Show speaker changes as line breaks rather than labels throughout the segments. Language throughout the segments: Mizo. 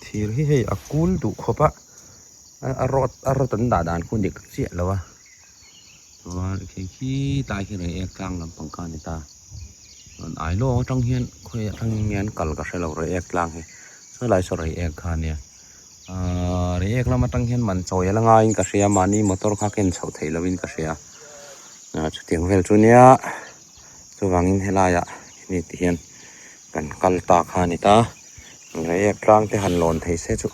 Thir hi hei a kul duh khawp a a rod a rod an dah dan khu dik chiah lo a chuan khi khi tlai khi rei ek tlang lampang kha a ni ta chuan ai lawng atang hian khawi atangin nge an kal ka hre lo rei ek tlang hi saw lai saw rei ek kha a nia ahh rei ek lam atang hian man chawi a la ngaiin ka hria mahni motor kha ken chhoh theih lohin ka hria ah chutiang vel chu nia chuvangin helaiah hemi ti hian kan kal ta kha a ni ta. Reiek tlang te han lawn thei se chu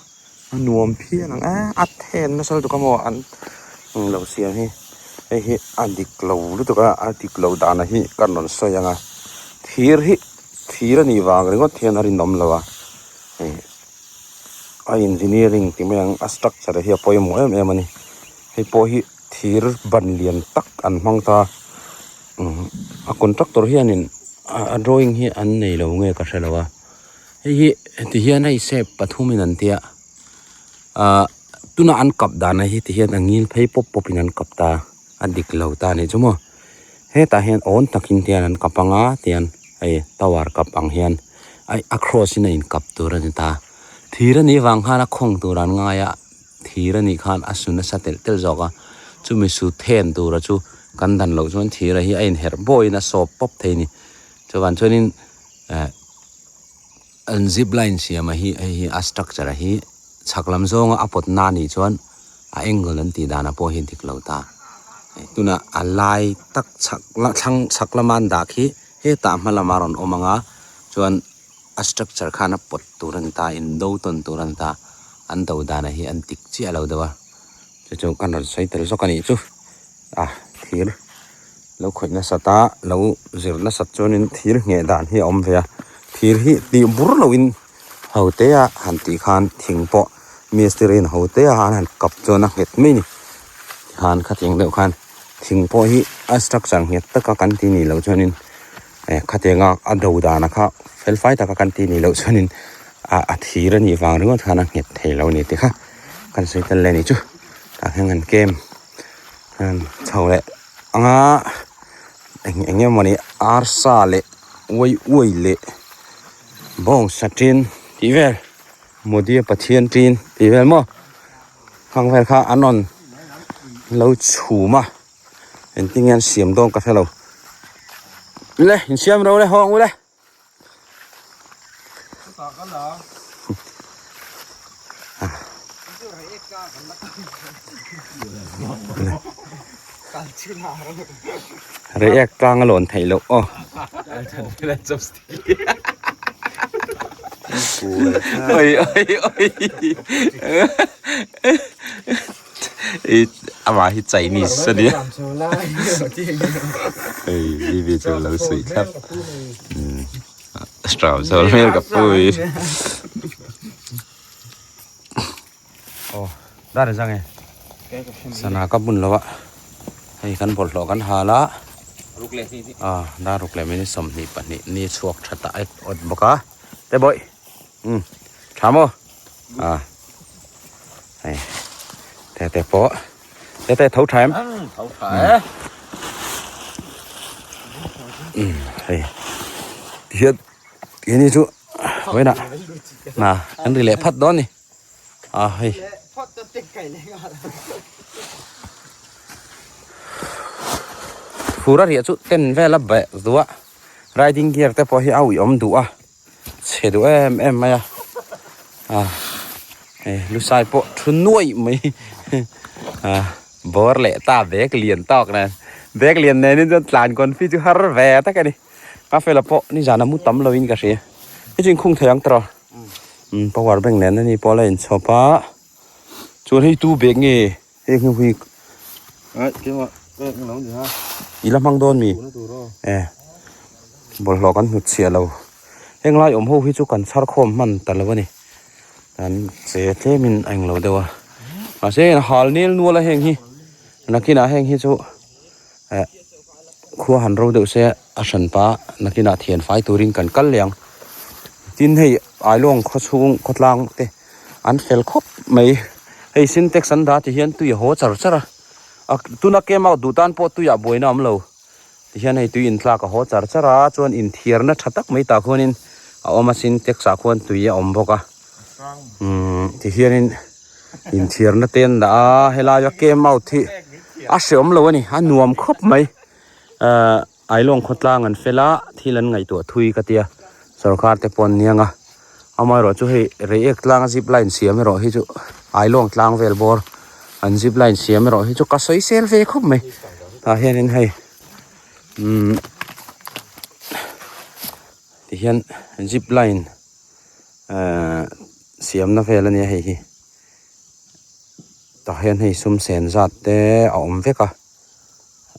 a nuam phian ang a a then nasa lutuk a maw an lo siam hi hei hi a dik lo lutuk a a dik loh dana hi kan rawn sawi ang a thir hi thir a nih vang ringawt hian a rinawm lo a hei a engineering ti mai ang a structure hi a pawimawh em em a ni hei pawh hi thir ban lian tak an hmang ta a contractor hianin a drawing hi an nei lo nge ka hre lo a. Hei hi ti hian hei shape pathumin an tia ahh tuna an kap dan hi ti hian a ngil phei pawp pawp in an kap ta a dik lo ta a nih chu maw hetah hian awn takin te hian an kap anga tian hei tower kap ang hian a a cross in a in kap tur a ni ta thir a nih vang khan a khawng tur an ngai a thir a nih khan a su nasa telh telh zawk a chumi su then tura chu kan dan loh chuan thir a hi a inherh bawiin a sawp pawp thei a ni chuvang chuanin eh. An zip line siam a hi hei hi a structure a hi chhak lam zawnga a pawt na anih chuan a angle an tih danah pawh hi dik lo ta tunah a lai tak chhak la thlang chhak lama an dah khi hetah hma lamah a rawn awm ang a chuan a structure khan a pawt tur a ni ta in do tawn tur a ni ta an do danah hi an dik chiah lo deuh a chu chu kan rawn sawi tel zawk a nih chu a thir. Lo khawih nasat a lo zir nasat chuanin thir ngheh dan hi a awm ve a thir hi tih bur loin ho te a han tih khan thing pawh mistiri in ho te a an han kap chuan a nghet mai a ni tikhan khatiang deuh khan thing pawh hi a structure nghet taka kan tih nih loh chuanin eh khatianga a do dana kha fel fai taka kan tih nih loh chuanin ah a thir a nih vang ringawt khan a nghet thei lo a ni tih kha kan sawi tel leh a nih chu tah hian kan kem chho leh. Anga eng eng emawni arsa leh uai uai leh bawngsa tin tih vel Modi a Pathian tin tih vel maw khang vel kha an rawn lo chhum a engtin nge an siam dawn ka hrelo le insiam ro le haw ang u le. Reiek tlang a lawn theih loh aw. Oi oi oi amah hi Chinese a nia hei bibi chu lo suih thlap hram sawl hmel ka pu hi aw dar zang e sana ka bun lo a hei kan bawlhhlawh kan hal a a dar ruk leh minute 22 ni chhuak tha ta et awt bawk a te bawih tha maw a. Hei te te pawh te te tho tha em
tho tha e
hei tihian tihian hi chu vawiinah na kan ri leh phat dawn a ni a hei fur a riah chu ten vel a beh duh a riding gear te pawh hi a uiawm duh a. Chhe duh em em mai a a hei lusai pawh thu nuaih mai a bawr leh ta bag lian tawk nen bag lian nen in chuan tlan kawn fi chu har ve tak a ni a fela pawh nizan a mu tam lo in ka hria hei chu inkhung thei ang tawh umm power bank nen ani pawh a la inchhawp a chuan hei tu bag nge hei hnu hi i la hmang dawn mi e bawlhhlawh kan hnut chhiah lo heng lai awm ho hi chu kan chhar khawm hman ta lo a ni kan che tlem in a englo deuh a mahse hal nel nual a heng hi nakinah heng hi chu eh khua han ro deuh se a hran pa nakinah thian fai turin kan kal leh ang tin hei ailawng khaw chhung khawtlang te. An fel khawp mai. Hei sintex an dah ti hian tui a haw char char a. A tuna came out duh tan pawh tuiah buaina a awm lo. Ti hian hei tui intlak a haw char char a, chuan inthiarna tha tak mai tah khuanin a awm a, sintex ah khuan tui a awm bawk a. Umm tihianin inthiarna te an dah a helaia camp out hi a hreawm lo a ni a nuam khawp mai ahh Ailawng khawtlang an fel a thil an ngaihtuah thui ka tia sorkar te pawh an niang a amaherawh chu hei reiek tlang a zip line siam erawh hi chu Ailawng tlang vel bawr an zip line siam erawh hi chu ka sawi sel ve khawp mai tah hianin hei umm tihian zip line ehh siamna vel a nia hei hi tah hian hei sum sen zat te a awm vek a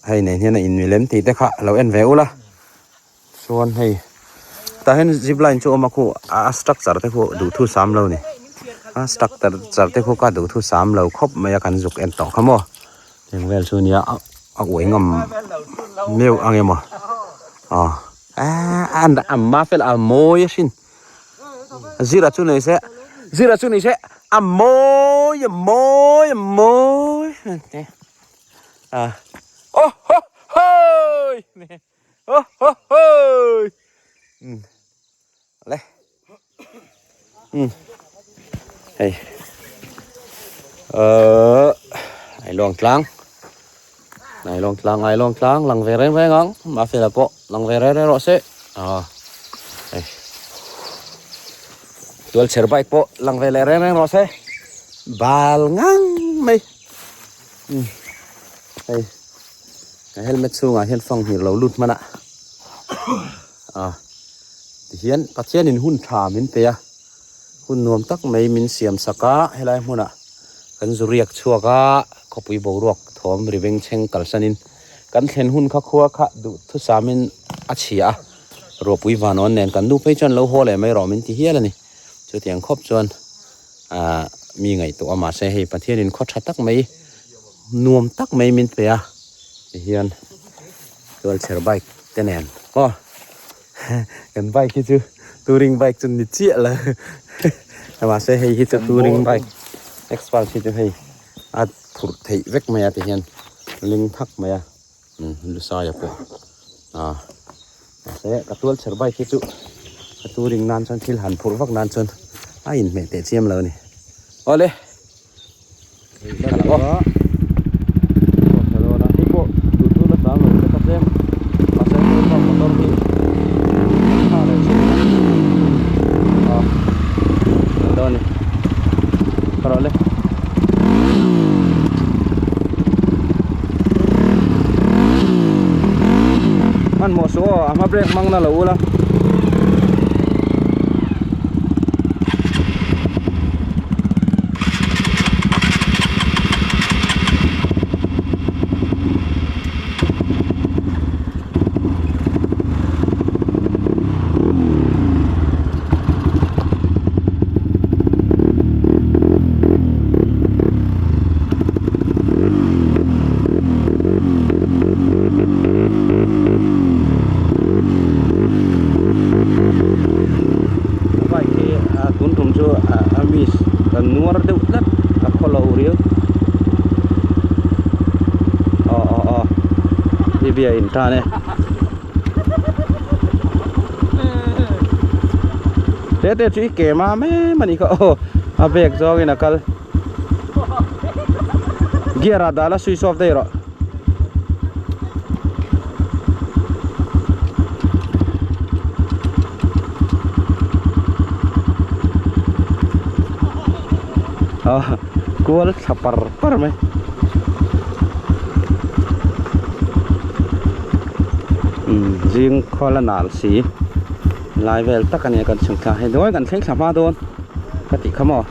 hei nen hian a in milem tih te kha lo en ve ula chuan hei tah hian zip line chu a awm a khu a structure te khu duhthu sam lo a ni a structure te khu ka duhthu sam lo khawp mai a kan zuk en tawh kha maw eng vel chu nia a uai ngam meuh ang emaw aw aaa a ma fel a mawi a hrin. Zira chu nei se Zira chu nei se a mawi a mawi a mawi a aw ho hoi aw ho hoi um le um hei uh ai luang tlang ai luang tlang ai luang tlang lang ve reng reng ang mafela pawh lang ve reng reng rawh se ah hei tual chher bike pawh lang ve leh reng reng rawh se bal ngang mai um hei helmet chhungah hian fang hlir lo lut hman a ah tihian Pathianin hun tha min pe a hun nuam tak mai min siam sak a helai hmunah kan zu riak chhuak a khawpui boruak thawm ri veng chheng kalsanin kan thlen hun kha khua kha duh thusamin a chhia a ruahpui vanawn nen kan nu phei chuan lo haw leh mai rawh min ti hial a ni chutiang khawp chuan ah mi ngaihtuah a mahse hei Pathianin khaw tha tak mai nuam tak mai min pe a tihian tualchher bike te nen aw. Kan bike hi chu touring bike chu ni chiah lo mahse hei hi chu touring bike xpulse hi chu hei a phurh theih vek mai a tihian ling thak mai a lusaia pawh ah mahse ka tual chher bike hi chu ka touring nan chuan thil han phurh vak nan chuan a inhmeh teh chiam lo a ni awle. Hmanhmawh suh aw a hma brake hmang na lo ula. Bike hi a tun tum chu a miss ka nuar deuh tlat a khaw lo riau aw aw aw Libya in tan e te te chu i ke mam em a ni kha aw a bag zawng in a kal gear ah dah la switch off daih rawh. A kual thla par par mai umm zing khawl a nal si lai vel tak a ni a kan chhung thla hei hnuai kan thleng thla hma dawn ka tih kha maw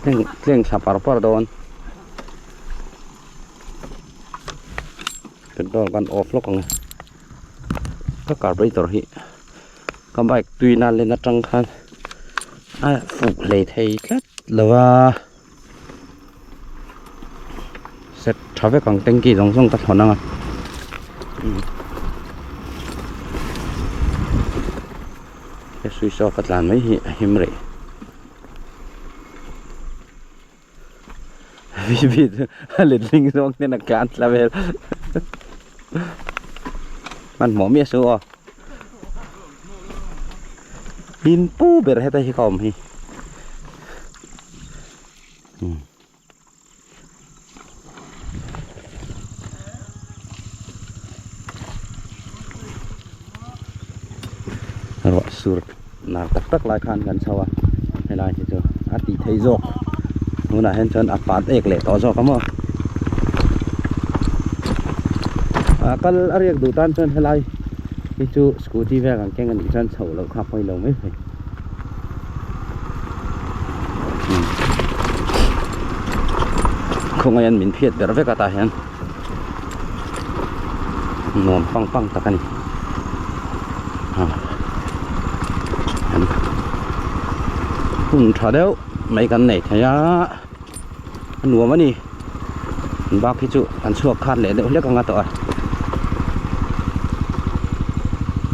thleng thleng thla par par dawn. Petrol kan off lawk ang e ka carburetor hi ka bike tui nan len atang khan a fuh hlei thei tlat lo a set tha vek ang tanky zawng zawng ka thlawn ang a he switch off a tlan mai hi a him rih. Bibi chu a letling zawng ten a tlan thla vel hmanhmawh miah suh aw in pu ber heta hi ka awm hi. Ruah sur nar tak tak lai khan kan chho a helai hi chu a tih theih zawk tunah hian chuan a pat ek leh tawh zawk a maw ah kal a riak duh tan chuan helai hi chu scooty vel ang keng a nih chuan chhoh loh kha a pawi lo mai thei. Khawngaih an min phiat ber vek a tah hian nuam pang pang tak a ni hun tha deuh mai kan nei thei a a nuam a ni bak hi chu an chhuak khat leh deuh hlek anga tawh a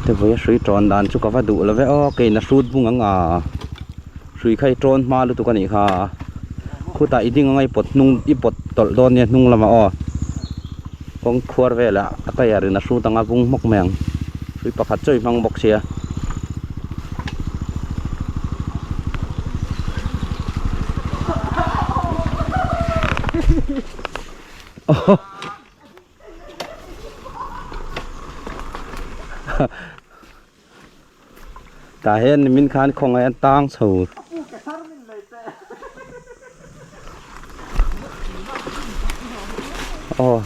te vawi a hrui tawn dan chu ka va duh lo ve aw kein a hrut bung ang a hrui kha i tawn hma lutuk a nih kha khutah i ding anga i pawt hnung i pawt tawlh dawn nia hnung lamah aw kawng khuar velah a tyre in a hrut anga bung hmawk mai ang hrui pakhat chaw i hmang bawk sia. Tah hian nimin khan khawngaih an tang chho. Aw.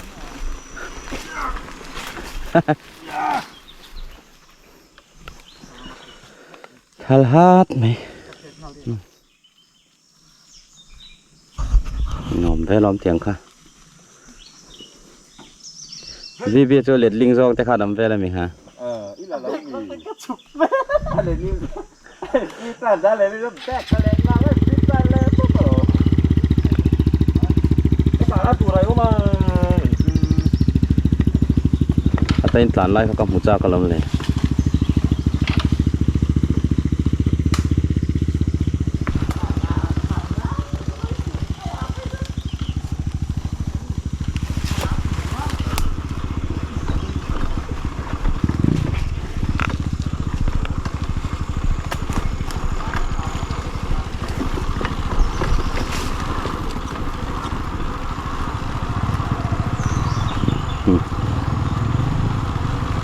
Thal hat mai. Nuam ve lawm tiang kha. VB chu letling zawng te kha an awm vel ami ha. A tain tlan lai kha ka hmu chak alawm le.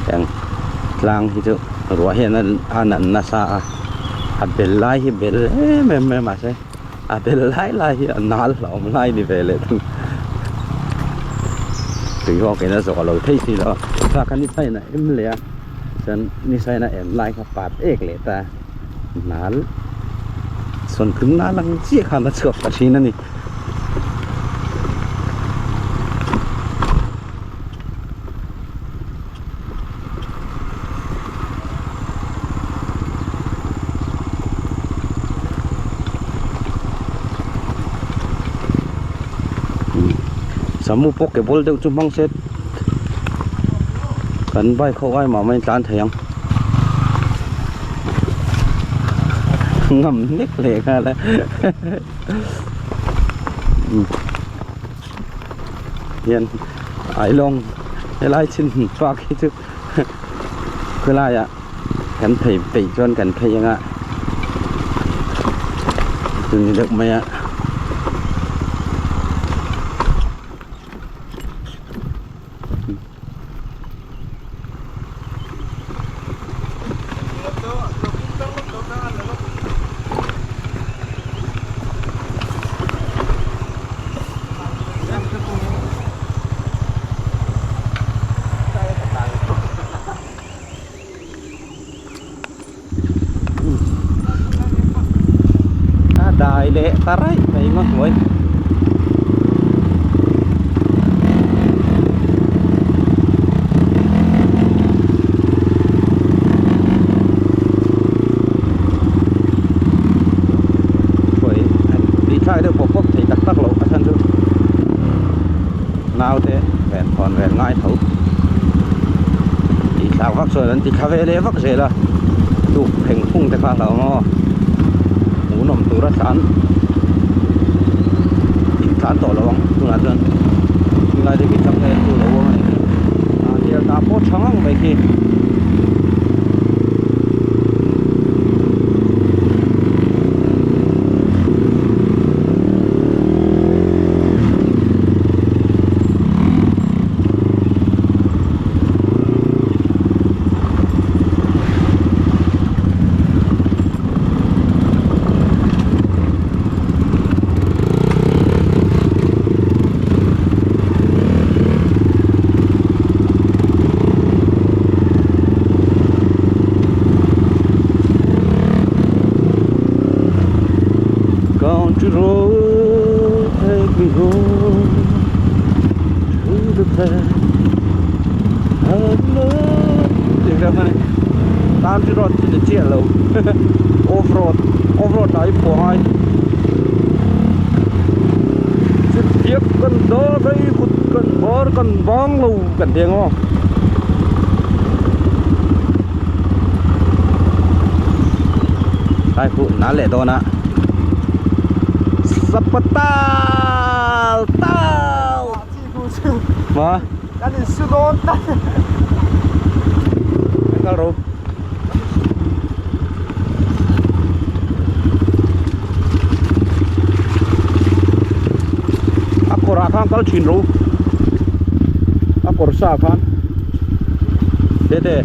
Heng tlang hi chu ruah hian a nan nasa a a bel lai hi bel em em mai a mahse a bel lai lai hi a nal hlauhawm lai ni ve leh thung tui ho kena zawh lo thei si lo a thlalak kha ni sain a em leh a chuan ni sain a em lai kha pat ek leh ta nal sawn tum nal ang chiah khan a chhuak ta thin a ni. Samu pawh ke ball deuh chu hmang se kan bike ho ai mah mai tlan thei ang ngam nek leh nghal a hian ailawng helai chin park hi chu khawlaiah kan phei peih chuan kan phei anga chumi deuh mai a. A dai leh ta raih mai ngawt hnuai. Hruai tih thlak deuh pawp pawp thei tak tak loh a chhan chu naute ven thawn vel ngai tho tih thlak vak chuan an ti thla ve leh vak zel a tuk pheng phung te kha a hlauh ang aw hmuhnawm tur a tlan in tlan tawh lo ang tunah chuan tunlai te khi changel chu lo awm a ni ah tiang tah pawh tha ngang mai khi. road take me home to the place I love tih vel kha a ni country road chu ni chiah lo off road off road lah hi phuah ngai chutiang kan dar phei kut kan bar kan bang lo kan ti ang aw. Lai pawh nal leh dawn a Sapatal tal Ma
Kan in su dawn ta
Kal ro A kawrah khan kal thin ro A kawr sa khan Tete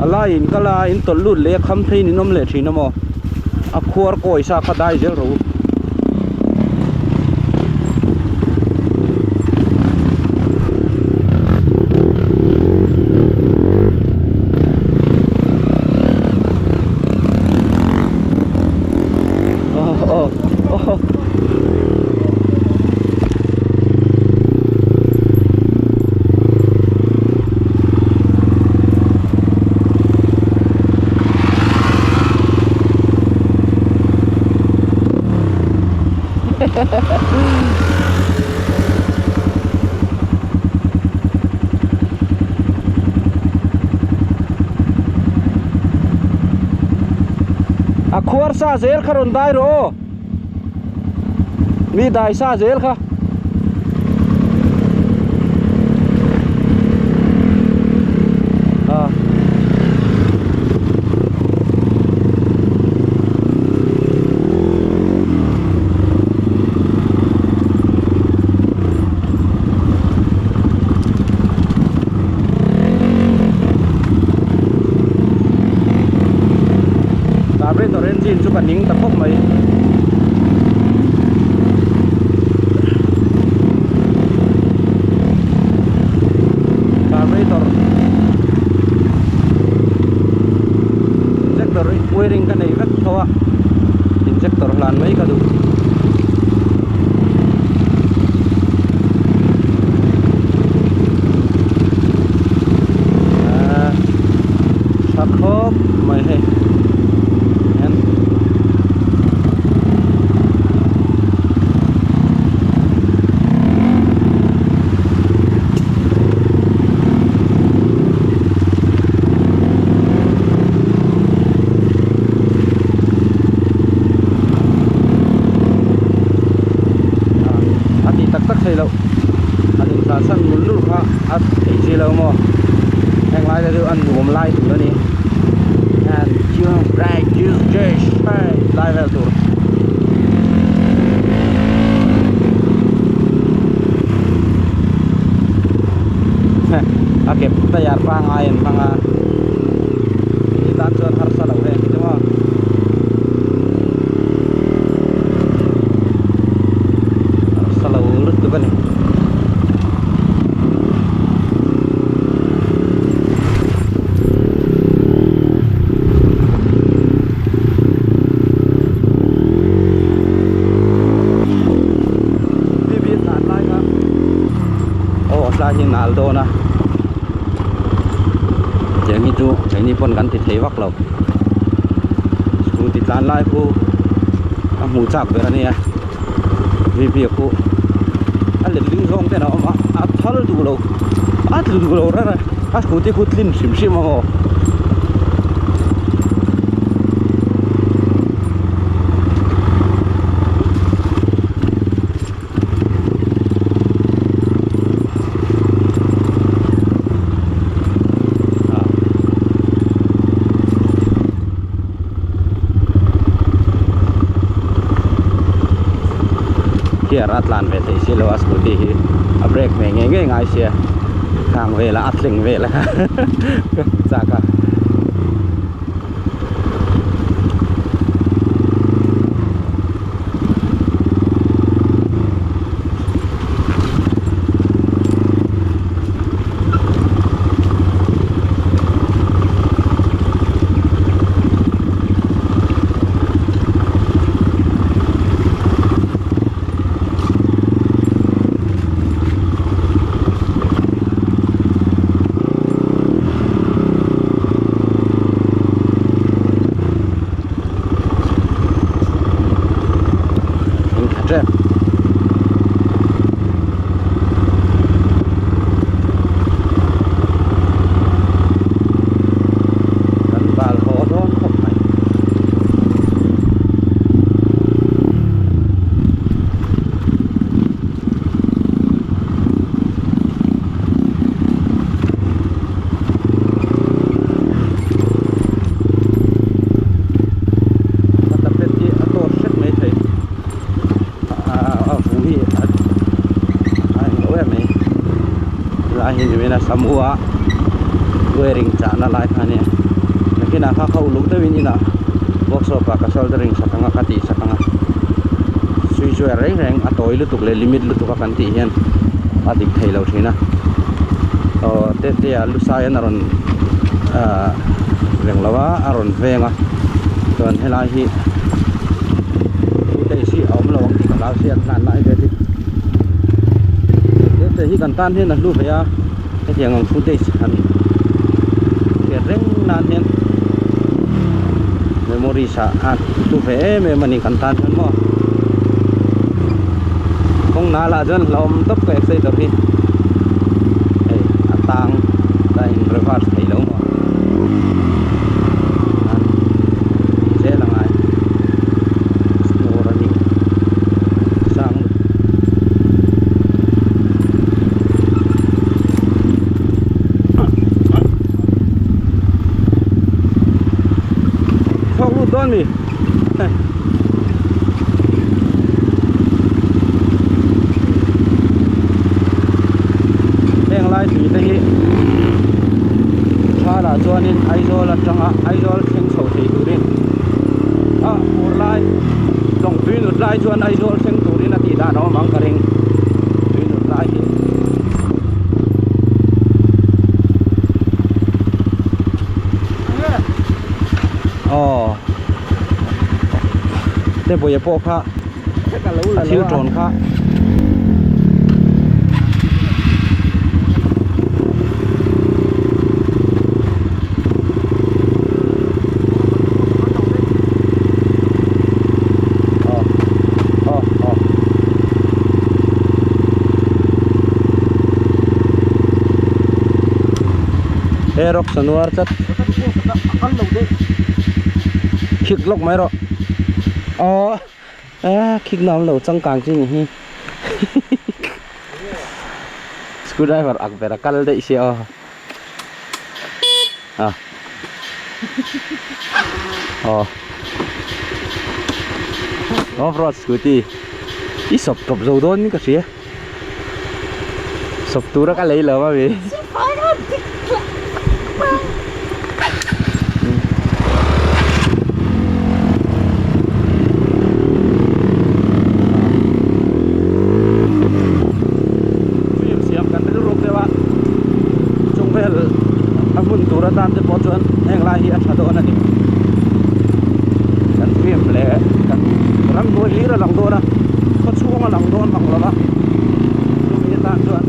A laiin kal a in tawlh lut leh a kham pheiin in awm leh thin a maw a khuar kawi sa kha dai zel ro. Oh, oh, oh. A khuar sa zel kha rawn dai rawh aw Mi dai sa zel kha. Carburetor engine chu ka ning ta khawp mai. Carburetor injector wiring ka nei vek tho a injector hlan mai ka duh. Aaa tha khawp mai hei hian. A tih tak tak thei loh an inthlah chhan nul nul kha a theih chi lo maw heng lai te chu a nuam lai tur a ni and lai vel tur. A kep tayar pangai an hmang a ni tan chuan harsa lo heng hi chu maw. Harsa lo lutuk a ni. Aw tlai hi nal dawn a tiang hi chu keini pawn kan ti thei vak lo scooty tlan lai khu a hmuh chak ber a nia vp khu a let ling zawng ten a awm a a thal duh lo a tlu duh lo reng a a scooty khu tlin hrim hrim a maw. Gear a tlan ve thei silo a scooty hi a brake ve ngei ngei ngai sia khang velah a thleng vel a chak a. tep. Kan bal haw dawn khawp mai. Ka carpet hi a tawt hret mai thei a hu hi a englo em mai helai hi nimin a sam u a wiring chahna lai kha ania nakinah kha kha uluk deuhin inah workshop ah ka soldering sak anga ka tih sak anga switch wire reng reng a tawi lutuk leh limit lutuk a kan tih hian a dik thei lo thin a aw te te ah lusai an a rawn ahh reng lo a a rawn veng a chuan helai hi footage hi a awm lo ang tih ka hlau sia an hlan lai vel hi te te hi kan tan hian a hlu ve a hetiang ang footage han hriat reng nan hian memories ah a hlu ve em em a ni kan tan chuan maw kawng nal ah chuan hlauhawm tawp ka exciter hi hei a tang a in reverse theih loh maw an zel a ngai snow running sang lutuk. Thawk lut dawn mi heng lai tui te hi thalah chuanin Aizawl atanga Aizawl thleng chho thei turin a fur lai lawng tui nut lai chuan Aizawl thleng turin a tih dan a awm ang ka ring tui nut lai hi. Aw te bawia pawh kha a thil tawn kha aw aw aw he rawk sanuar tlat khik lawk mai rawh aw a khik na awm lo changkang chi ni hi screw driver ak ber a kal daih sia aw a aw off road scooty i sawp tawp zo dawn in ka hria sawp tura ka lei lo a mi Film siam kan rilru deuh a chung vel a hmun tur atan te pawh chuan heng lai hi a tha dawn a ni kan film leh kan ramhnuai hlir a lang dawn a khaw chhung a lang dawn mang lo va chumi atan chuan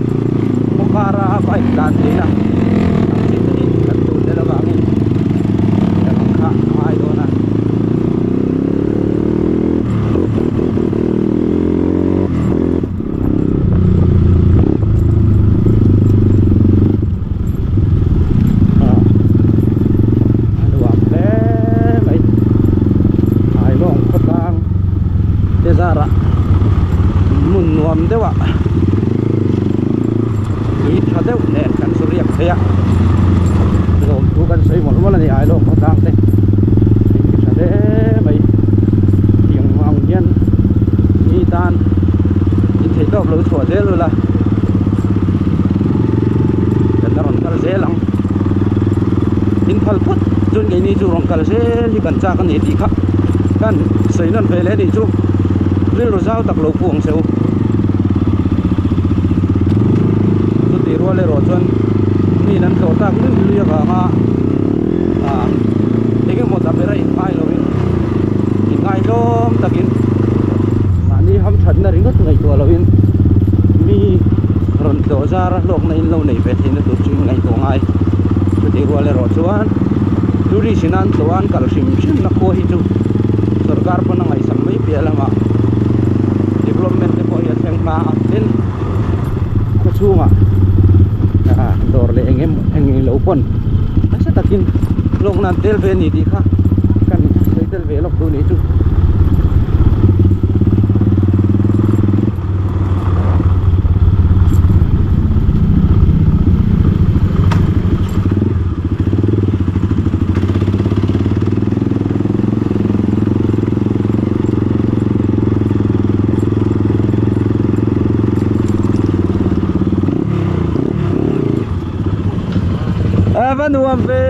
khaw kara bike tlan theihna ang chi te hi kan tur tel avangin kan kha a ngai dawn a. A nuam hle mai Ailawng khawtlang te zarah hmun nuam deuh ah tui tha deuh nen kan chu riak thei a lawmthu kan sawi mawlh mawlh a ni Ailawng khawtlang te min ti tha hle mai tiang ang hian mi tan in theih tawk lo chhuah zel ula kan la rawn kal zel ang in phal phawt chuan keini chu rawn kal zel hi kan chak a ni tih kha kan sawi nawn ve leh a nih chu rilru zau tak lo pu ang che u chutih rual erawh chuan mi an tlawh tak luih luih avanga ah eng emaw ta bera inngai lovin inngaihtlawm takin mahni hamthatna ringawt ngaihtuah lovin mi rawn tlawh zar a hlawkna in lo nei ve theihna tur chu in ngaihtuah ngai chutih rual erawh chuan tourist in an tlawh a an kal hrim hrim na khua hi chu sorkar pawn a ngaihsak mai piah lamah. pawn nasa takin hlawkna an tel ve a ni tih kha kan sawi tel ve lawk duh a nih chu. A va nuam ve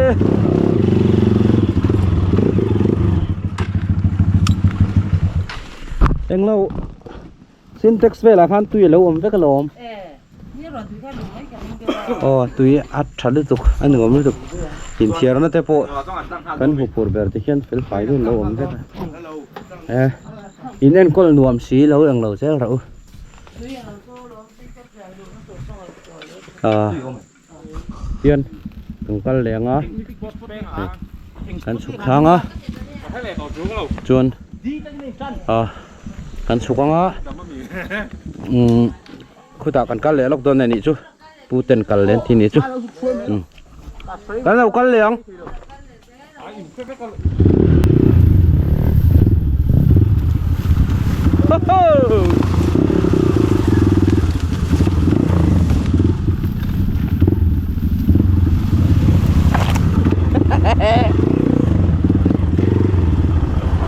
englo sintex velah khan tui alo awm vek alawm aw tui a tha lutuk a nuam lutuk inthiarna te pawh kan hmu phur ber te hian fel fai deuhin alo awm vek a e in enkawl nuam si lo englo zel rauh ah hian kan kal leh ang a kan chhuk thlang a chuan ah kan chhuk ang a umm khutah kan kal leh lawk dawn a nih chu pu ten kal leh an ti a nih chu umm kan lo kal leh ang.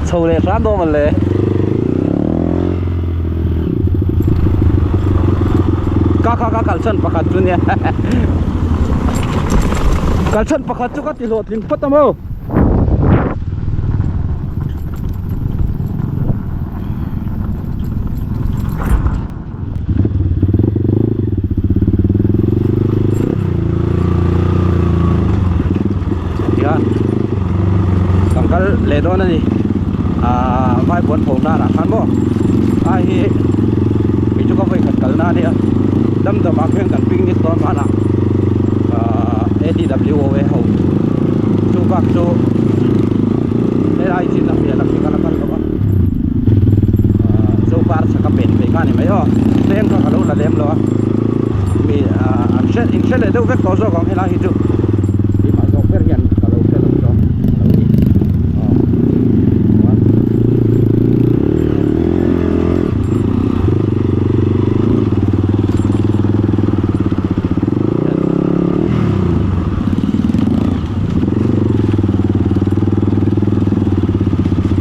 Chho leh hram dawn mawle. Ka ka ka kal chhan pakhat chu nia. Kal chhan pakhat chu ka ti hlawhtling phawt a maw. Tihian kan kal leh dawn a ni ahh vai puan pho hnan ah khan maw ai hi kei chu ka vawi khat kalna a nia dam dam ah khian kan picnic dawn hmanah ahh A_D_W_O_A ho chu bak chu helai chin a hmel ang hi ka la kal lo a ahh zopar chhaka pen phei kha a ni mai aw tlem kha ka lo la lem lo a mi ahh an hre in hre leh deuh vek tawh zawk ang helai hi chu keimah zawk ber hian ka lo hre lo zawk a lo ni aw chuan.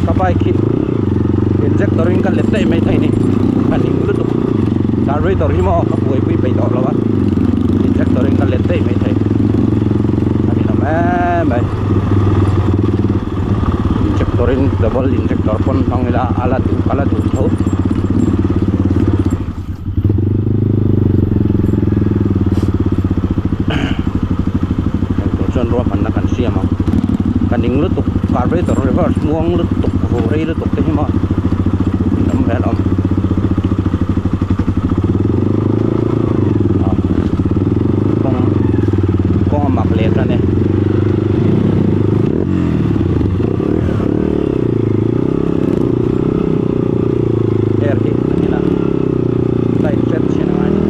Ka bike hi injector in ka let daih mai thei ni ka ning lutuk carburetor hi maw ka buaipui peih tawh lo a injector in ka let daih mai thei a ni lo em mai injector in double injector pawn hmang ila a la duh a la duh tho. Engtawh chuan ruahmanna kan siam ang ka ning lutuk carburetor reverse muang lutuk ru rei lutuk te hi maw in awm ve alawm ah kawng kawng a mak leh tan e. Air hi a ni a light hret thin a ngai ni.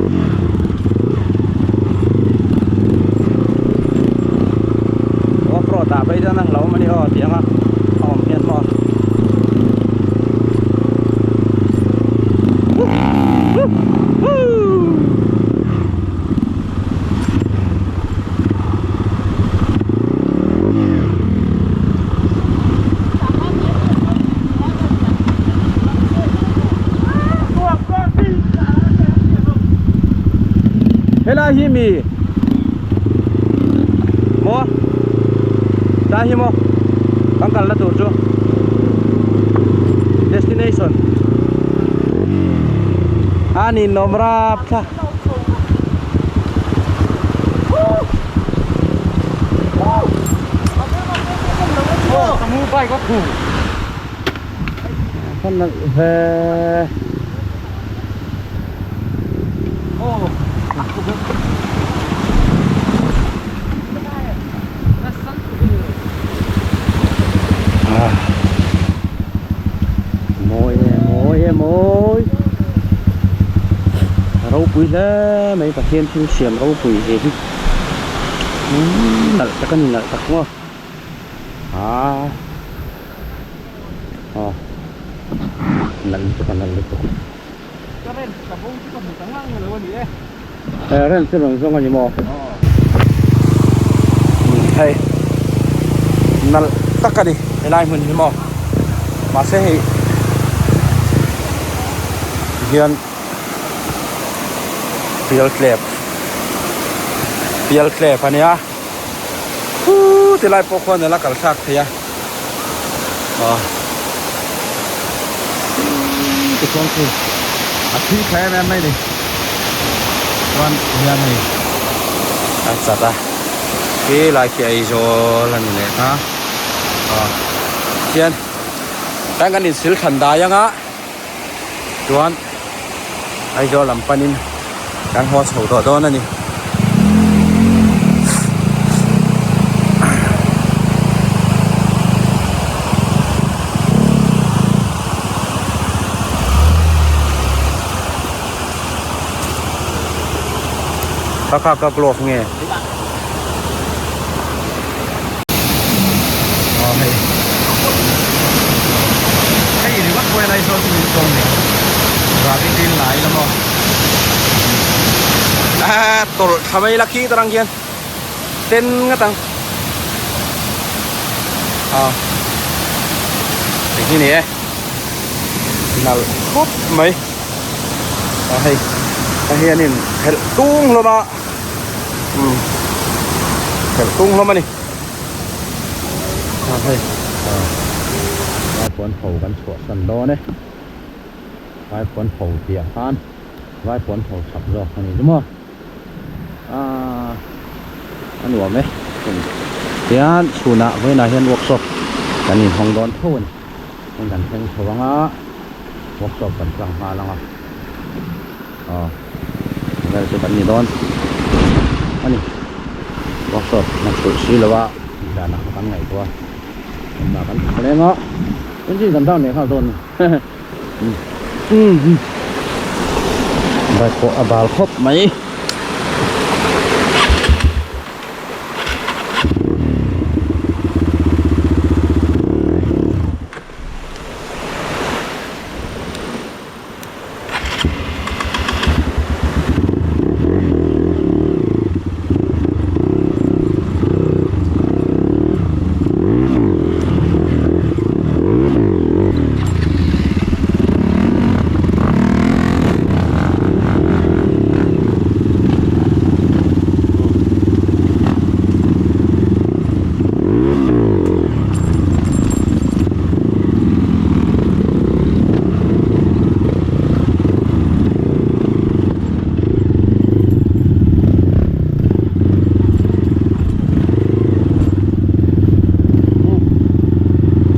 Off road ah phei chuan a hlauhawm a ni aw tih ang a a awm hian maw. Helai hi mi maw tlai hi maw kan kalna tur chu destination a ninawm rap thla. Mawi e mawi e mawi ropui hle mai Pathian thil siam ropui zia hi. Nalh tak a ni nalh tak maw aa aw nalh lutuk a nalh lutuk.
Ka rent ka bo chu ka hmu ta ngang lo a ni e.
He rent chu rawn zawng a ni maw? Hei nalh tak a ni helai hmun hi maw mahse hei hian pial tlep pial tlep a nia khuuu ti lai pawh khuan a la kal thlak thei a aw tichuan khi a thi tha em em mai a ni chuan hian hei a chat a khi lai khi Aizawl a ni leh ta aw tihian tlai kan insil thlan dai anga chuan Aizawl lam panin kan haw chho tawh dawn a ni. Kha kha ka glove nge aw hei hei ringawt pawh hian Aizawl chu min tawng nen Rabi green lai la maw ah tawlh thla mai la khi tarang hian ten nghat ang aw hei hi ni e nalh khawp mai a hei a hianin phelh tung hlawm a umm phelh tung hlawm a ni a hei vaipuan pho kan chhuahsan dawn e vaipuan pho tih ah khan vaipuan pho chhak zawk a ni chu maw aaa a nuam e tian chhunah vawiinah hian workshop kan inhawng dawn tho a ni heng kan thleng chho ang a workshop kan tlang nghal ang a aw vel chu kan ni dawn a ni workshop na chhulh si lo a tih danah kha kan ngaihtuah a tunah kan thawk leng a engine kan down leh nghal dawn a ni umm bike pawh a bal khawp mai.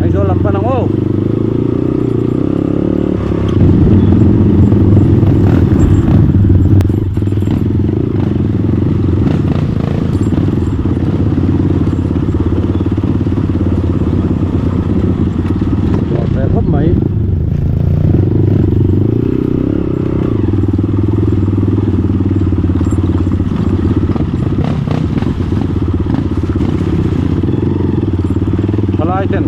Aizawl lam pan ang aw. Ve khawp mai. Thalai ten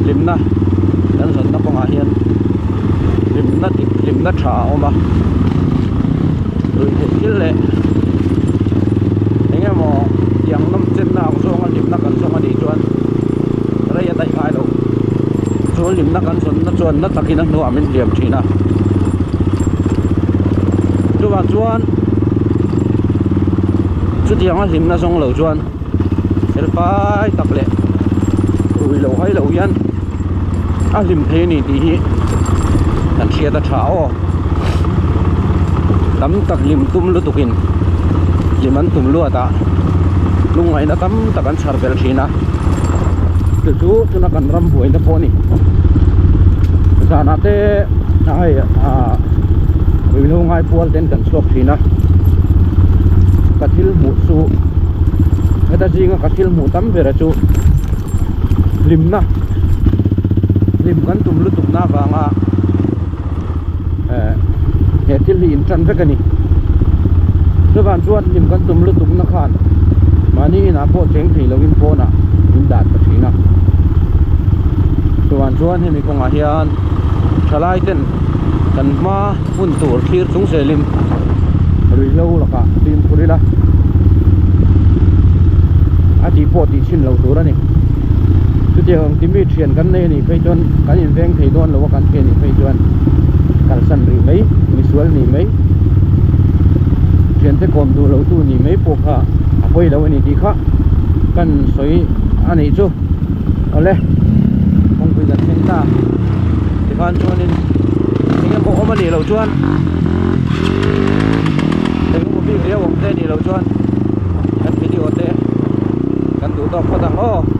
hlimna kan zawnna kawngah hian hlimna dik hlimna tha a awm a ruihtheih thil leh eng emaw tiang nawm chenna ang zawnga hlimna kan zawng a nih chuan rei a daih ngai lo chu hlimna kan zawnna chuan na takin a hnuah min hliam thin a chuvang chuan chutianga hlimna zawng lo chuan fel fai tak leh rui lo hai lo hian a hlim thei a ni tih hi kan hriat a tha aw tam tak hlim tum lutuk in hlim an tum luat a lungngaihna tam tak an chhar belh thin a chu chu tuna kan ram buaina pawh a ni zanah te hei ah ruihhlo ngai pual ten kan chhuak thin a ka thil hmuh chu heta zinga ka thil hmuh tam ber chu hlimna hlim kan tum lutuk na avanga eh he thil hi in tan vek a ni chuvang chuan hlim kan tum lutuk na khan. Mahni inah pawh cheng thei lovin pawnah min dah ta thin a. Chuvang chuan hemi kawngah hian thalai ten kan hma hun tur thlir chung zelin ruihhlo lakah fimkhur ila a tih pawh tih chhin loh tur a ni. Chutiang ang timi thian kan nei a nih phei chuan kan inveng thei dawn lo a kan thian nih phei chuan kalsan rih mai, misual nih mai, thiante kawm duh lo tu nih mai pawh kha a pawi lo a ni tih kha kan sawi a nih chu. Awle kawngpui kan thleng ta tikhan chuanin eng emaw awm a nih loh chuan eng emaw bik riau awm te a nih loh chuan kan video te kan duh tawk phawt ang aw.